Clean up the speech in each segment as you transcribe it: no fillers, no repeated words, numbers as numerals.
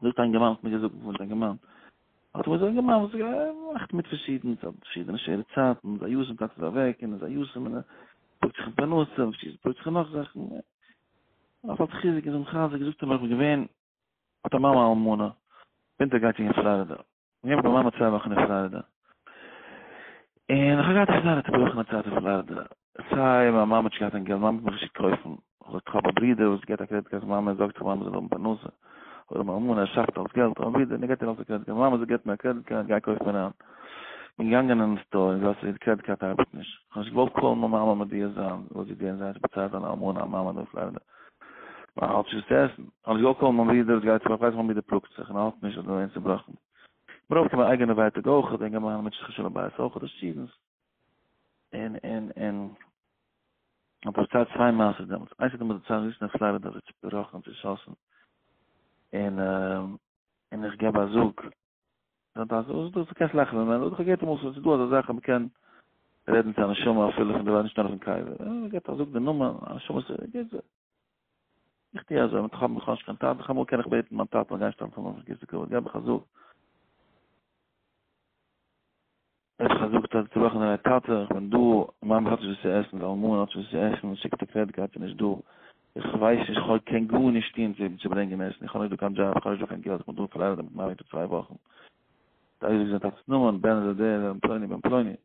זאגט א אינגערמאן האט מיר געזאגט וואס א אינגערמאן האט מיר געזאגט אינגערמאן וואס מאכט מיט פארשידענע פארשידענע שווערע צייטן איז א יתום טאטע איז אוועק און איז א יתום און ער פלאגט זיך אין פרנסה און פלאגט זיך אין נאך זאכן און אלץ חיזוק און מחזק זאגט ער מיר איך בין געווען האט א מאמע אלמנה ווינטער גייט זי אין פלארידע געווען מיט מיין מאמע צוויי וואכן אין פלארידע, און איך האב געהאט א זייער א צובראכענע צייט אין פלארידע, סיי מיין מאמע האט נישט געהאט קיין געלט, מיין מאמע האט מיך געשיקט קויפן, איך האב א ברודער וואס געט א credit card פאר מיין מאמע, ער זארגט זיך מיין מאמע זאל האבן פרנסה, אדער מיין אלמנה, ער שאפט אלס געלט, מיין ברודער, ער געט איר אלס א credit card, מיין מאמע זאגט געט מיר א credit card, גיי קויף מיר איין, כ'בין געגאנגען אין store און געזאגט די credit card ארבעט נישט, כ'האב נישט געוואלט call ן מיין מאמע מודיע זיין, וואס זי וועט ווערן זייער צעבראכן זיין אלמנה א מאמע דא אין פלארידע. מען האלט נישט וואס צו עסן, האב איך געוואלט call ן מיין ברודער וואס גייט צו, איך ווייס מיין ברודער פלאגט זיך און האלט נישט אדער ווערן צובראכן. מיר אויפקומען אייגענע ווייטאג אויך, די אינגערמאן מיט זיך שלום בית אויך, די שידענס. און און און האט פארציילט צוויי מעשות דעמאלטס, איינס האט ער מיר דערציילט זיצן אין פלארידע אזוי צובראכן צושאסן, און און איך געב א זאג, דו קענסט לאכן פון מיר, איך האב געהערט אמאל ס'איז דא אזא זאך אז מ'קען רעדן צו א נשמה אפילו פון די וועלט נישט נאר אויפן קבר, ער געבט א זאג די נאמען, א נשמה געבט זיי. איך טוה אזוי, איך האב נישט קיין טאטע, אמאל קען איך בעטן מיין טאטע זאל גיין שטעלן פאר מיר אויפן כסא כבוד, געב איך א זאג. איך האב געזאגט אז צובראכענערהייט טאטע איך בין דא, מיין מאמע האט נישט וואס צו עסן, די אלמנה האט נישט וואס צו עסן, שיקט די credit card איז נישט דא, איך ווייס נישט איך קען גארנישט טון צו צו ברענגען עסן, איך האב נישט דא קיין דזשאב, איך האב נישט דא קיין געלט, איך בין דא אין פלארידע מיט מיין ווייב צוויי וואכן. האט ער געזאגט זיין טאטע'ס נאמען, בן זה דער, בן פלוני בן פלוני,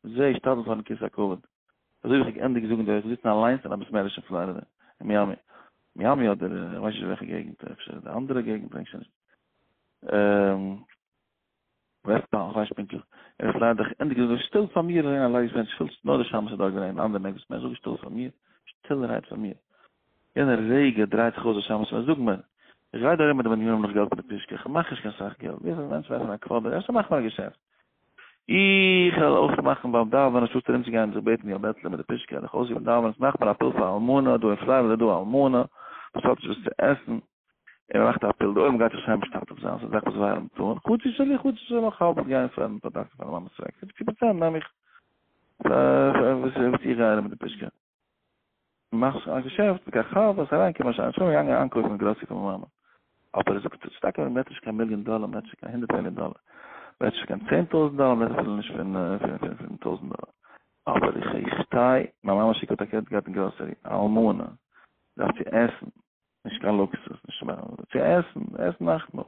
זע שתדל פארן כסא הכבוד. אזוי ווי איך האב געענדיגט זאגן דער איך זיצן אליינס אין א בית מדרש אין פלארידע, אין מיאמי, מיאמי אדער איך ווייס נישט וועלכע געגנט, אפשר די אנדערע געגנט, ברענג שוין נישט. וועסט פאלן, כ'ווייס נישט פונקטליך. ער איז ליידער ענדיג געזאגט שטיל פאר מיר איז געווען א ליידיג מענטש שטיל נאר די שמש איז דארט געווען אנדערע מענטש וואס זאגט שטיל פאר מיר שטילערהייט פאר מיר יענע רגע דרייט זיך אויס די שמש און זאג מיר איך גיי דא ארום מיט די מנינים נאך געלט מיט די פושקע כ'מאך נישט קיין סאך געלט ווי אזוי מענטשן ווייסן א קוואדער אפשר מאכט מען א געשעפט איך וועל אויפמאכן ביים דאווענען אנשטאט ארומצוגיין זיך בעטן ווי א בעטלער מיט די פושקע וועל איך אויסגעבן דאווענען מאך מיר א פיל פאר אלמנה דא אין פלארידע איז דא א אלמנה וואס האט נישט וואס צו עסן און מען מאכט א פילד אויב מען גייט זיך שיין משתתף זיין, ס'איז א זאך וואס ווארעמט אן, חצי שלי חצי שלך, האלב וועט גיין פארן פארדאקן פארן מאמע'ס צוועק, 50% נעם איך פאר וואס איך גיי ארום מיט די פושקע. מאך א געשעפט, וכך הוה, וואס אריינקומען שיין, שוין געגאנגען איינקויפן גראסערי פאר מיין מאמע. אבער ער זאגט, ס'איז טאקע מען רעדט נישט קיין מיליאן דאלער, מען רעדט נישט קיין הונדערט מיליאן דאלער, מען רעדט נישט קיין 10,000 דאלער, מען רעדט אפילו נישט פון פון טויזנט דאלער. אבער איך איך שטיי, מיין מאמע שיקט א credit card אין גראסערי, א אלמנה, דארף צו עסן, נישט קיין לוקסוס, נישט מער, צו עסן, עסן נאכטמאל.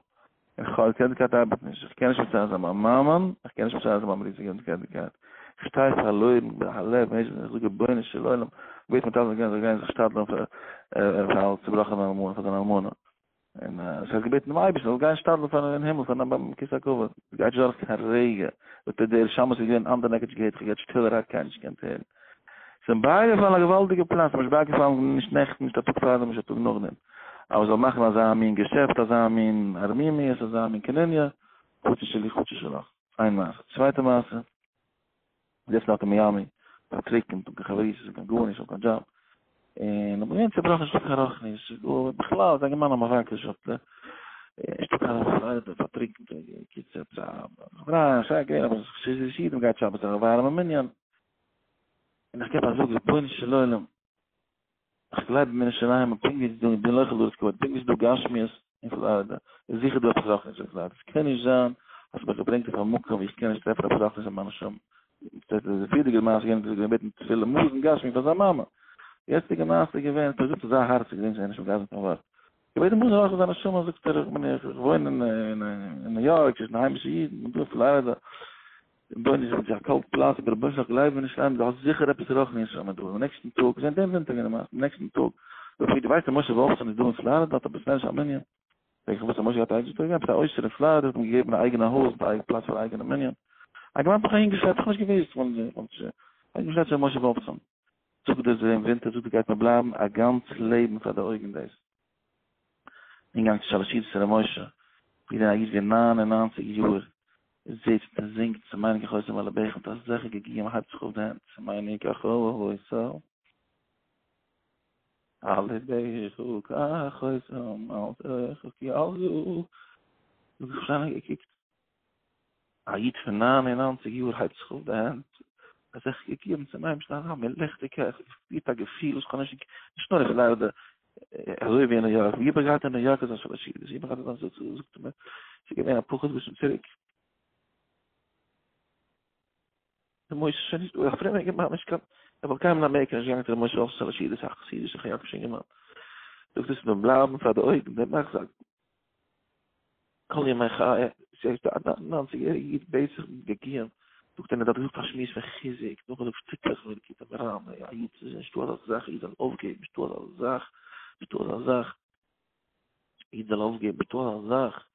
איך האב credit card ארבעט נישט, איך קען נישט מצער זיין מיין מאמען, איך קען נישט מצער זיין מיין ברודער צו געבן די credit card. איך שטיי פארלוירן בהלב, איך זאג רבונו של עולם, בעט מיין טאטע זאל גיין זאל גיין זיך שתדל'ן פאר פאר אלע צובראכענע אלמנה, פאר זיין אלמנה. און עס האט געבעטן דעם אייבערשטן זאל גיין שתדל'ן פאר אין הימל פאר ביים כסא הכבוד. עס גייט נישט דורך קיין רגע, זאגט ער דער שמש איז געווען אנדער נעקעטש געהערט, איך האב געהערט שטילערהייט קיינער נישט געקענט הערן. ס'איז אים בייגעפאלן א געוואלדיגע פלאן, ס'איז אים נישט בייגעפאלן נישט נעכטן, נישט א טאג פארדעם, נישט א טאג נאכדעם, אז מ'זאל מאכן אזא מין געשעפט, אזא מין ערמימיות, אזא מין קנוניא, חצי שלי חצי שלך. איין מעשה. צווייטע מעשה, זיצן דארט אין מיאמי, פארטריקנט, אן קיין חברותות, אן קיין גארנישט, אן קיין דזשאב, און האב געווען צעבראכן, נישטא קיין רוחניות, בכלל, איז א געמיינע מבקש, האט נישטא קיין רוחניות, פארטריקנט, קיצור, חברה, שיין געווען, אבער ס'איז מ'גייט שבת א ווארעמע מנין, און איך געב א זאג, רבונו של עולם, איך גלייב אין ירושלים, און פונקט ווי ס'איז דא אין בין לוחי לארץ כבוד, פונקט ווי ס'איז דא גשמיות אין פלארידע, איז זיכער דא עפעס רוחניות אין פלארידע. ס'קען נישט זיין אז ס'האט מיך געברענגט אויף א מקום ווי איך קען נישט טרעפן עפעס רוחניות אין מיין נשמה. די פריערדיגע מעשה איז געווען אז ער האט געבעטן תפילה מזון גשמי פאר זיין מאמע. די יעצטיגע מעשה איז געווען, האט ער געזאגט אזא הארציג, געדענק שוין נישט מגזם קיין ווארט. געבעטן מזון רוחני פאר זיין נשמה, זאגט ער, איך בין איך וואוין אין ניו יארק, צווישן היימישע אידן, און דא אין פלארידע. רבונו של עולם, ס'איז א קאלט פלאץ, אבער רבונו של עולם, גלייב מיר נישט אליין, דו האסט זיכער עפעס רוחניות שם דא, דעם נעקסטן טאג, זענט דעם ווינטער געווען דעם נעקסטן טאג, זאגט מיר, דו ווייסט אז משה וואלפסאן איז דא אין פלארידע, האט א בית מדרש א מנין, פרעג איך וואס האט משה געהאט א אייגענע, עפעס א עושר אין פלארידע האט אים געגעבן א אייגענע הויז מיט א אייגן פלאץ פאר א אייגענע מנין, א געוואלד מיך אהינגעשלעפט, איך האב נישט געוואוסט, אהינגעשלעפט צו משה וואלפסאן, זאגט דאס דעם ווינטער, זאגט ער גייט מיר בלייבן א גאנץ לעבן פאר די אויגן דאס. אינגאנג צו שלש סעודות ר' משה, ווי דער א איד ווי 99 יאר זיצט און זינגט צו מיין כחותם על לבך מיט אזעלכע געגועים הייבט זיך אויף די הענט צו מיין כחותם על לבך כחותם על תוכך כי על זו זאג איך שוין געקוקט א איד פון 99 יאר הייבט זיך אויף די הענט, אזעלכע געגועים צום אייבערשטן, אזא מין ליכטיגקייט, איך האב געשפירט א געפיל וואס איך האב נישט, נישט נאר איך ליידע. אזוי ווי אין ניו יארק, ווי האב איך געהאט אין ניו יארק אזא שלש סעודות, ווי האב איך געהאט אזא זאגט ער מיר, ס'איז געווען אפאר חדשים צוריק. דער משה איז שוין נישט דא, א פרומער אינגערמאן, נישט קיין, ער וואלט קיינמאל אין אמעריקע נישט געגאנגען צו ר' משה אויף שלש סעודות, א חסידישער חייאקישער אינגערמאן. זאגט עס מיר בלייבן פאר די אויגן, דער מחזק. כל ימי חיי, ס'איז א 90 יעריגע איד בעט זיך מיט געגועים, זאגט ער מיר דארט געזאגט א שמועס פון חיזוק, נאכדעם זאגט שטיקלעך פון ליקוטי מוהר"ן, א איד ס'איז נישטא אזא זאך, א איד זאל אויפגעבן, נישטא אזא זאך, נישטא אזא זאך, א איד זאל אויפגעבן, נישטא אזא זאך.